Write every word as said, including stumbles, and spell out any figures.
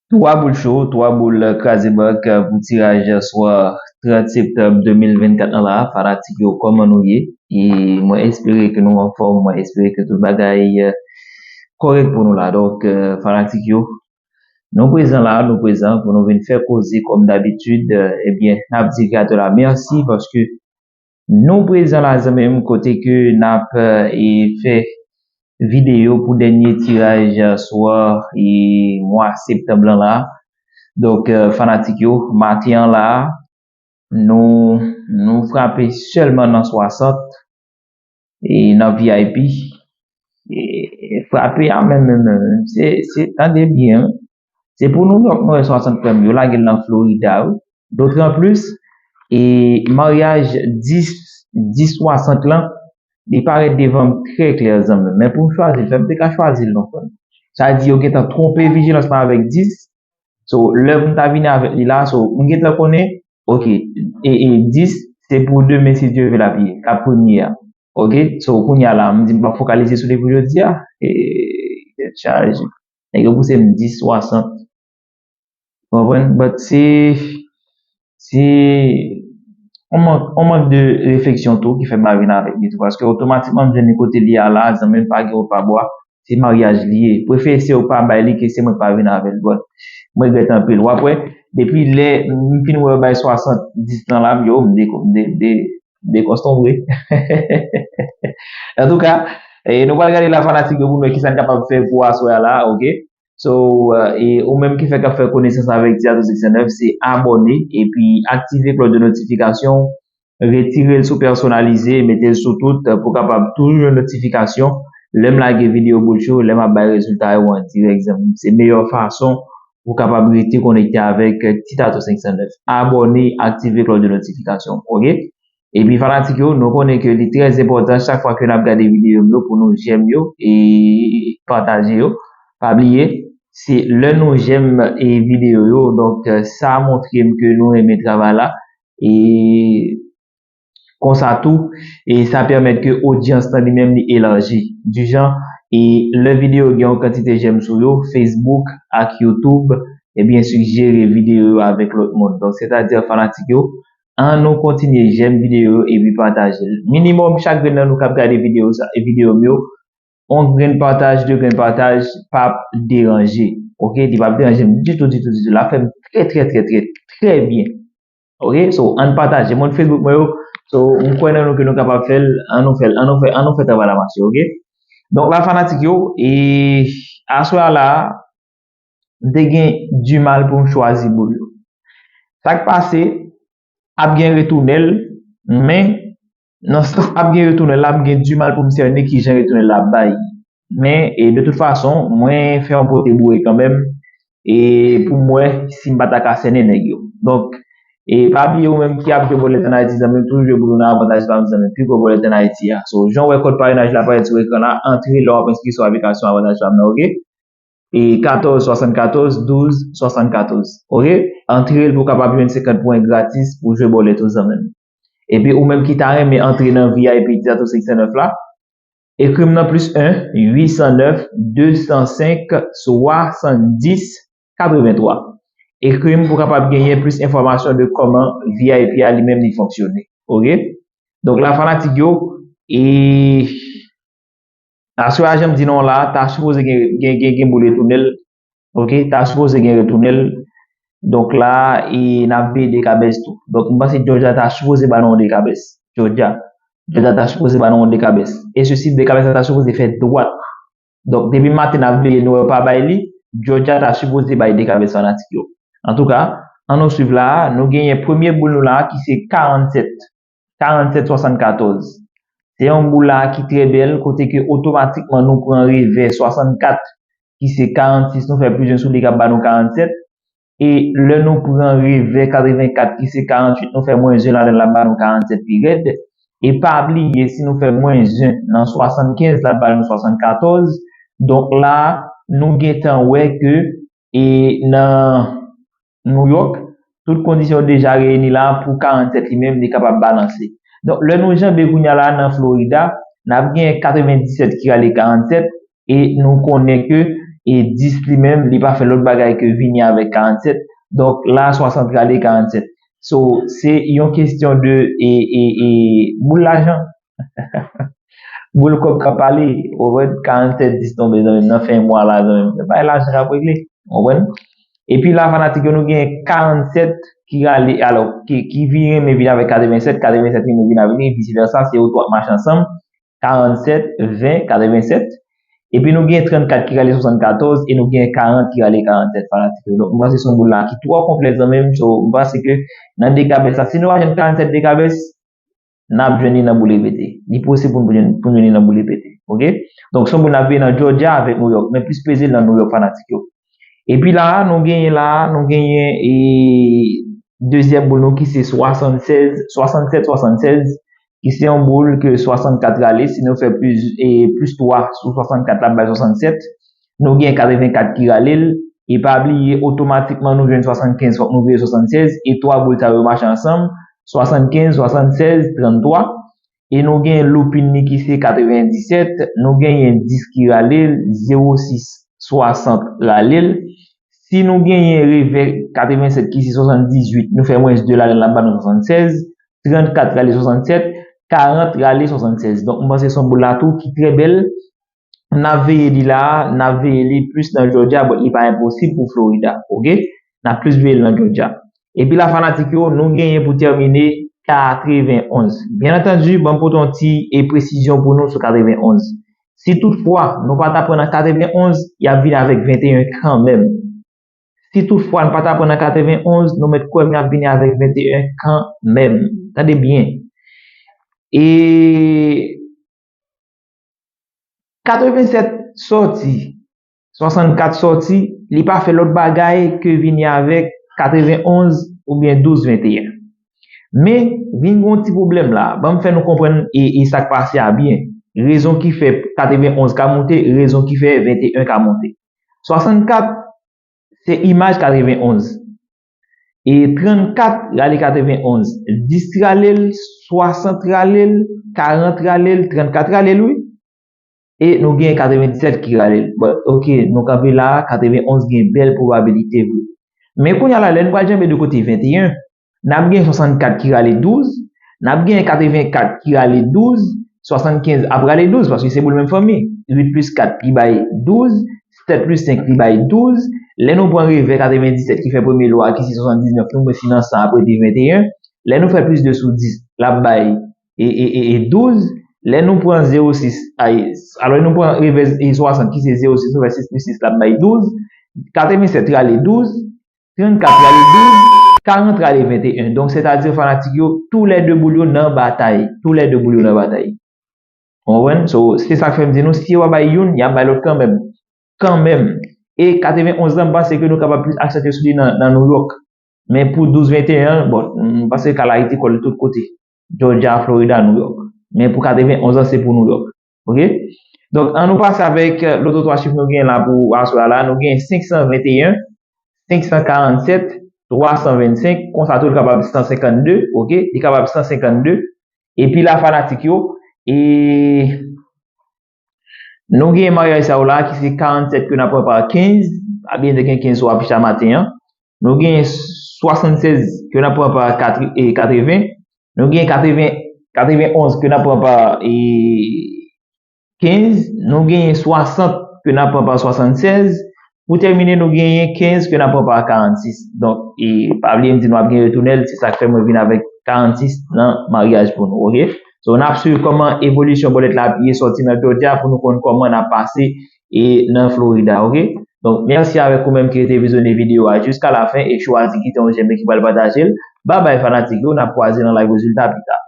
Twa boul cho, twa boul kraze bank pou tiraj swa trant septanm de mil vennkat lan la. Fanatik yo, kòman nou ye? E mwen espere ke nou anfòm, mwen espere ke tout bagay kòrèk pou nou la. Donk, fanatik yo, nou prezan la, nou prezan pou nou vin fè koze kòm dabitid. Ebyen, n ap di Kreyatè la mèsi paske nou prezan la zanmi m kote ke n ap e, fè videyo pou dènye tiraj swa e, mwa septanm lan la. Donk, e, fanatik yo, maten an la, nou, nou frape sèlman nan swasant e nan V I P. E, frape a menm, menm, menm, menm. Se, se, tande byen, wi. Se pou New York, nou wè swasant frè m yo lage l nan Florida, wi. D'autant plus, e maryaj dis, dis swasant lan, li parèt devan m trè klè, zanmi m. Men pou m chwazi l, fè m te ka chwazi l non, frè m. Sa di yo gentan twonpe vijilans mwen avèk dis. So, lè m ta vini avèk li la, so, m gentan konnen, ok, e, e dis, se pou demen, si Dye vle, l ap ye, k ap premye a. Ok, so, kounye a la, m di m p ap fokalize sou li pou jodi a. E, tèt chaje. Nèg yo pouse m dis swasant. Ou konprann? But se, se yon mank, yon mank de refleksyon tou ki fè m pa vin avèk li tou. Paske otomatikman m jwenn li kote li a la, zanmi m pa gen repa bwa, se maryaj li ye. Prefere se yo pa bay li ke se mwen k pa vin avè l. But, mwen regrèt anpil. W ap wè, depi lè m fin wè yo bay swasant dis lan la, m di, oh, m deko-, m de-, de-, dekonstonbre. Antouka, e, nou pral gade la fanatik yo pou nou wè kisa n kapab fè pou aswè a la, ok? So, e, ou menm ki fèk ap fè konesans avèk Tiato senk san nèf, se abòne epi aktive klòch de notifikasyon, retire l sou pèsonalize, mete l sou tout pou kapab toujou jwenn notifikasyon lè m lage videyo boul cho, lè m ap bay rezilta yo an dirèk, zanmi m. Se meyè fason pou kapab rete konekte avèk Tiato senk san nèf. Abòne, aktive klòch de notifikasyon, ok? Epi fanatik yo, nou konnen ke li trè enpòtan chak fwa ke n ap gade videyo m yo pou nou jèm yo e pataje yo. Pa bliye, se lè nou jèm e videyo yo, donk, sa montre m ke nou renmen travay la. E konsa tou, e sa pèmèt ke odyans lan li menm li elaji. Di jan, e lè videyo gen yon kantite jèm sou yo, Facebook ak YouTube, ebyen, sijere videyo yo avèk lòt moun. Donk, sètadi fanatik yo, ann nou kontinye jèm videyo yo epi pataje l. Minimòm chak grenn nan nou k ap gade videyo sa, e videyo m yo, yon grenn pataj, de grenn pataj p ap deranje. Ok, li p ap deranje m ditou, ditou, ditou. L ap fè m trè, trè, trè, trè, trè byen. Ok, so, ann pataje. Moun Facebook mwen yo, so, m kwè nan nou ke nou kapab fè l, ann nou fè l, ann nou fè, ann nou fè travay la mache, ok? Donk, la fanatik yo, e aswè a la, m te gen dimal pou m chwazi boul yo. Sa k pase, ap gen retounèl, men nan sans ap gen retounèl la, m gen dimal pou m sènen ki jan retounèl la bay. Men, e de tout fason, mwen fè yon pote boure kanmenm, e pou m wè si m pa ta ka sènen nèg yo. Donk, e pa bliye ou menm ki ap jwe bòlèt ann Ayiti, zanmi m, toujou jwe pou nou nan avantaj pa m, zanmi m, pi gwo bòlèt ann Ayiti a. So, jan w wè kòd parenaj la parèt sou ekran la, antre lè w ap enskri sou aplikasyon avantaj pa m nan, ok? E katòz swasannkatòz, douz swasannkatòz. Ok? Antre l pou w kapab jwenn senkant pwen gratis pou jwe bòlèt ou zanmi m. Epi ou menm ki ta renmen antre nan V I P Tiato senk san nèf la, ekri m nan plis en, uit san nèf, de san senk, swasanndis, katrevenntwa. Ekri m pou w kapab genyen plis enfòmasyon de kòman V I P a li menm li fonksyone. Ok? Donk la fanatik yo, e aswè a jan m di nou la, ta sipoze gen, gen, gen, gen boul retounèl. Ok, ta sipoze gen retounèl. Donk la, e n ap veye dekabès tou. Donk m panse Georgia ta sipoze ba nou yon dekabès. Georgia. Georgia ta sipoze ba nou yon dekabès. E sesi dekabès la ta sipoze fè dwat. Donk depi maten n ap veye nou wè yo pa bay li, Georgia ta sipoze bay dekabès fanatik yo. Antouka, ann nou swiv la, nou genyen premye boul nou la ki se karannsèt. karannsèt swasannkatòz. Se yon boul la ki trè bèl, kote ke otomatikman nou pran revè swasannkat, ki se karannsis, nou fè plis en sou li k ap ba nou karannsèt. E lè nou pran revè katrevenkat, ki se karannwit, nou fè mwens en ladan l, l ap ba nou karannsèt pi rèd. E pa bliye, si nou fè mwens en nan swasannkenz, l ap ba nou swasannkatòz. Donk la, nou gentan wè ke e nan New York, tout kondisyon yo deja reyini la pou karannsèt li menm li kapab balanse. Donk, lè nou janbe kounye a la nan Florida, n ap gen katrevendisèt ki rale karannsèt, e nou konnen ke, e dis li menm, li pa fè lòt bagay ke vini avèk karannsèt. Donk la, swasant rale karannsèt. So, se yon kesyon de e, e, e, boul lajan. Boul kòb k ap pale, ou konprann? Karannsèt dis tonbe zanmi m nan fen mwa la, zanmi m. Se pa lajan k ap regle, ou konprann? Epi la, fanatik yo, nou gen karannsèt ki rale, alò, ki, ki vin renmen vin avèk katrevennsèt, katrevennsèt renmen vin avèk li, e vice versa, se yo twa k mache ansanm, karannsèt, ven, katrevensèt. Epi nou gen trannkat ki rale swasannkatòz e nou gen karant ki rale karannsèt, fanatik yo. Donk, m panse se yon boul la ki twò konplèks zanmi m. So, m panse ke nan dekabès la, si nou pa jwenn karannsèt dekabès, n ap jwenn li nan boul repete. Li posib pou nou jwenn, pou nou jwenn li nan boul repete. Oke? Donk, se yon boul n ap veye nan Georgia avèk New York. Men plis peze l nan New York, fanatik yo. Epi la, nou genyen la, nou genyen e, dezyèm boul nou ki se swasannsèz, swasannsèt, swasannsèz, ki se yon boul ke swasannkat rale, si nou fè plis, e, plis twa sou swasannkat, l ap bay swasannsèt. Nou gen katrevenkat ki rale l, e pa bliye, otomatikman nou jwenn swasannkenz, fòk nou veye swasannsèz, e twa boul sa yo mache ansanm, swasannkenz, swasannsèz, tranntwa. E nou gen loupin li ki se katrevendisèt, nou genyen dis ki rale l, zewo sis, swasant rale l. Si nou genyen revè katrevensèt ki se swasanndizuit, nou fè mwens de rale l, l ap ba nou swasannsèz, trannkat rale swasannsèt, karant rale swasannsèz. Donk, m panse se yon boul la tou ki trè bèl. N ap veye li la, n ap veye li plis nan Georgia, but li pa enposib pou Florida, oke? N ap plis veye l nan Georgia. Epi la, fanatik yo, nou genyen pou tèmine katrevenonz. Byen antandi, ban m pote yon ti e presizyon pou nou sou katrevenonz. Si toutfwa nou pa ta pran nan katrevenonz, y ap vin avèk venteyen kanmenm. Si toutfwa n pa ta pran nan katrevenonz, nou mèt kwè m, y ap vini avèk venteyen kanmenm. Tande byen. E katrevensèt sòti, swasannkat sòti, li pa fè lòt bagay ke vini avèk katrevenonz oubyen douz venteyen. Men, vin gen yon ti pwoblèm la. Ban m fè nou konprann e, e sa k pase a byen. Rezon ki fè katrevenonz ka monte, rezon ki fè venteyen ka monte. Swasannkat, se imaj katrevenonz. E trannkat rale katrevenonz. Dis rale l, swasant rale l, karant rale l, trannkat rale l, wi. E nou gen katrevendisèt ki rale l. Bon, oke, nou kanpe la, katrevenonz gen bèl pwobabilite vre. Men kounye a la, lè nou pral janbe de kote venteyen, n ap gen swasannkat ki rale douz, n ap gen katrevenkat ki rale douz, swasannkenz ap rale douz, paske se boul menm fanmi. Uit plis kat li bay douz, sèt plis senk li bay douz. Lè nou pran revè katrevendisèt ki fè premye lwa, ki se swasanndiznèf, nou mwen si nan san ap rete venteyen. Lè nou fè plis de sou dis, l ap bay e, e, e, e douz. Lè nou pran zewo sis, ay, alò nou pran revè e swasant, ki se zewo sis, nou fè sis plis sis, l ap bay douz. Katrevensèt rale douz, trannkat rale douz, karant rale venteyen. Donk, sètadi, fanatik yo, toulède boul yo nan batay. Toulède boul yo nan batay. Ou konprann? So, se sa k fè m di nou, si yo pa bay youn, y ap bay lòt kanmenm. Kanmenm. E katrevenonz lan, m panse ke nou kapab plis aksante sou li nan, nan New York. Men pou douz venteyen an, bon, m panse ka la rete kò l tout kote. Georgia, Florida, New York. Men pou katrevenonz lan, se pou New York. Oke? Donk, an nou pase avèk, euh, lòt twa chif nou gen la pou aswè a la. Nou gen senk san venteyen, senk san karannsèt, twa san vennsenk, konsa tou li kapab san senkannde, oke? Li kapab san senkannde. Epi la, fanatik yo, e nou gen maryaj sa yo la ki se karannsèt ke n ap pran pa kenz, a byen te gen kenz sou afich a maten an. Nou gen swasannsèz ke n ap pran pa katreven. Nou gen katreven, katrevenonz ke n ap pran pa, e, kenz. Nou gen swasant ke n ap pran pa swasannsèz. Pou tèmine, nou genyen kenz ke n ap pran pa karannsis. Donk, e, pa bliye m di nou ap gen retounèl, se sa k fè mwen vin avèk karannsis nan maryaj pou nou, oke? So, n ap swiv kòman evolisyon bòlèt la ap ye sòti nan Georgia pou nou konn kòman n ap pase e nan Florida, oke? Donk, mèsi avèk ou menm ki rete vizyone videyo a jiska lafen e chwazi kite yon jèm e ki pral pataje l. Babay fanatik yo, n ap kwaze nan live rezilta pita.